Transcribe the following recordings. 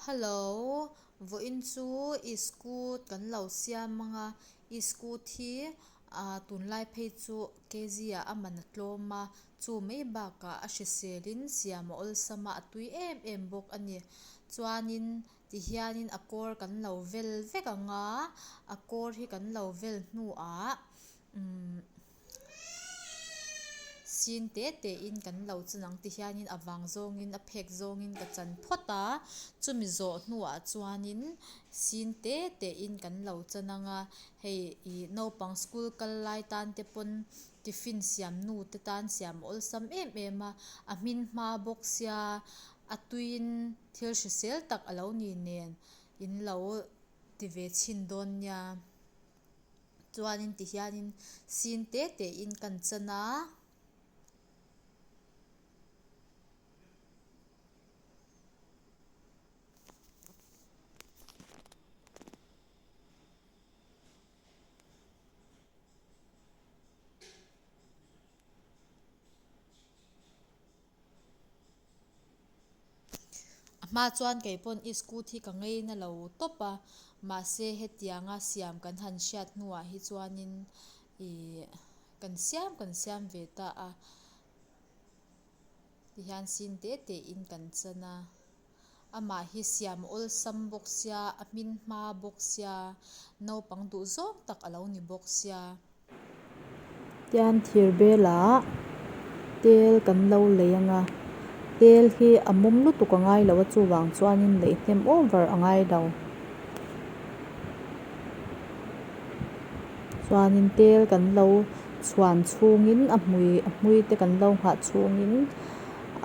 Hello vawiin chu iskut kan lo siam ang a iskut hi ah tunlai phei chu kg ah a man a tlawm a chu mai bakah a hrisel in siam a awlsam a a tui em em bawk a ni chuanin ti hianin a kawr kan lo vel vek ang a a kawr hi kan lo vel hnuah immh sin te te in kan lo chan ang ti hianin a vang zawngin a phek zawngin ka chan phawt a chumi zawh hnuah chuanin sin te te in kan lo chan ang a hei ih naupang school kal lai tan te pawn tiffin siam nu te tan siam a awlsam em em a a hmin hma bawk sia a tuiin thil hrisel tak a lo ni nen in lo ti ve chhin dawn nia. Chuanin ti hianin sin te te in kan chan a. A hma chuan kei pawn iskut hi ka ngei na lo tawp a, mahse hetianga siam kan han hriat hnuah hi chuanin ih kan siam kan siam ve ta a, tihian sin te te in kan chan a, amah hi siam awlsam bawk sia a hmin hma bawk sia naupang duh zawng tak a lo ni bawk sia. Tian thir belah tel kan lo lei ang a tel hi a mawm lutuk a ngai lo a chuvang chuanin leih hnem over a ngai lo chuanin tel kan lo chhuan chhungin a hmui a hmui te kan lo nghah chhungin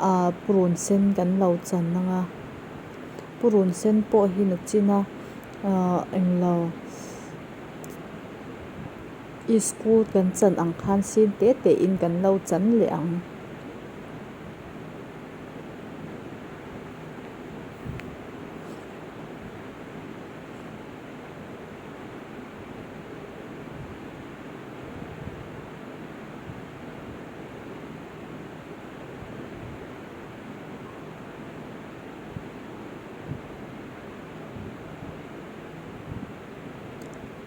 ah purun sen kan lo chan ang a purun sen pawh hi nachin a ah englo. Iskut kan chan ang khan sin te te in kan lo chan leh ang.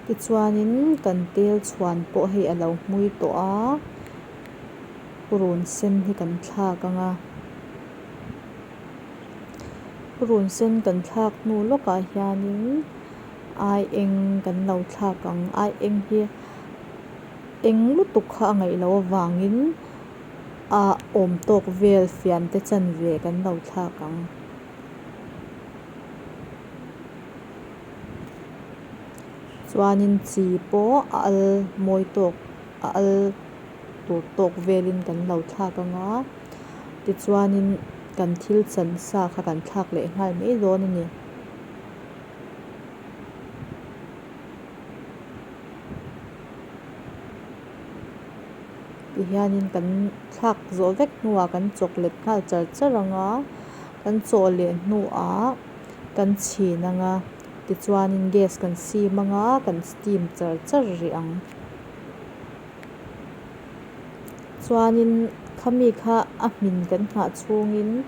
Tichuanin kan tel chhuan pawh hei a lo hmui tawh a, purun sen hi kan thlak ang a, purun sen kan thlak hnu lawkah hianin aieng kan lo thlak ang, aieng hi eng lutuk kha a ngaih loh avangin a awm tawk vel fian te chanve kan lo thlak ang. Chuanin chi pawh a al mawi tawk a al tur tawk velin kan lo thlak ang a tichuanin kan thil chan sa kha kan thlak leh nghal mai dawn a ni. Tihianin kan thlak zawh vek hnuah kan chawk let nghal char char ang a kan chawh leh hnuah kan chhin ang a tichuanin gas kan sim ang a kan steam char char rih ang. Chuanin khami kha a hmin kan nghah chhungin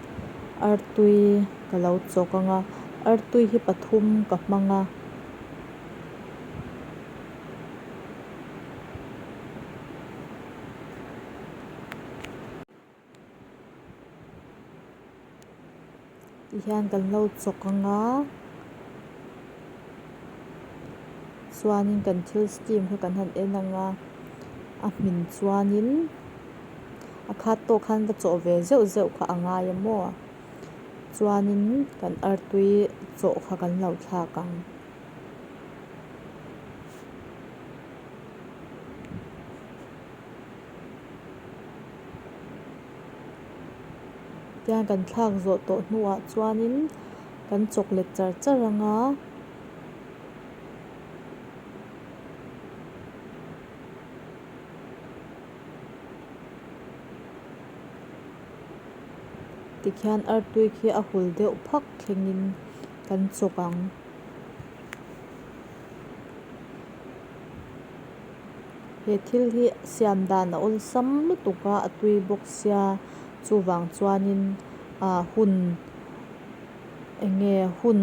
artui ka lo chawk ang a artui hi pathum ka hmang a. Tihian kan lo chawk ang a chuanin kan thil steam kha kan han en ang a a hmin chuanin a khat tawk khan va chawh ve zeuh zeuh kha a ngai a maw chuanin kan artui chawh kha kan lo thlak ang. Tiang kan thlak zawh tawh hnuah chuanin kan chawk let char char ang a. Tikhian artui khi a hul deuh phak thlengin kan chawk ang. He thil hi siam dan a awlsam lutuk a a tui bawk sia chuvang chuanin ah hun Eng nge hun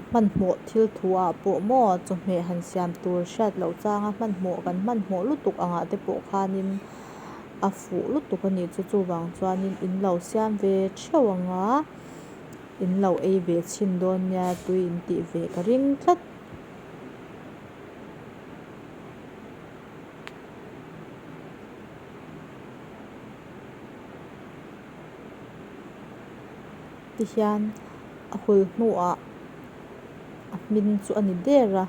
hmanhmawh thil thu ah pawh maw chawhmeh han siam tur hriat loh changa hmanhmawh kan hmanhmawh lutuk angah te pawh khanin a fuh lutuk a nih chu chuvang chuanin in lo siam ve theuh ang a in lo ei ve chhin dawn nia tui in tih ve ka ring tlat. Tihian a hul hnuah a hmin chu a ni der a.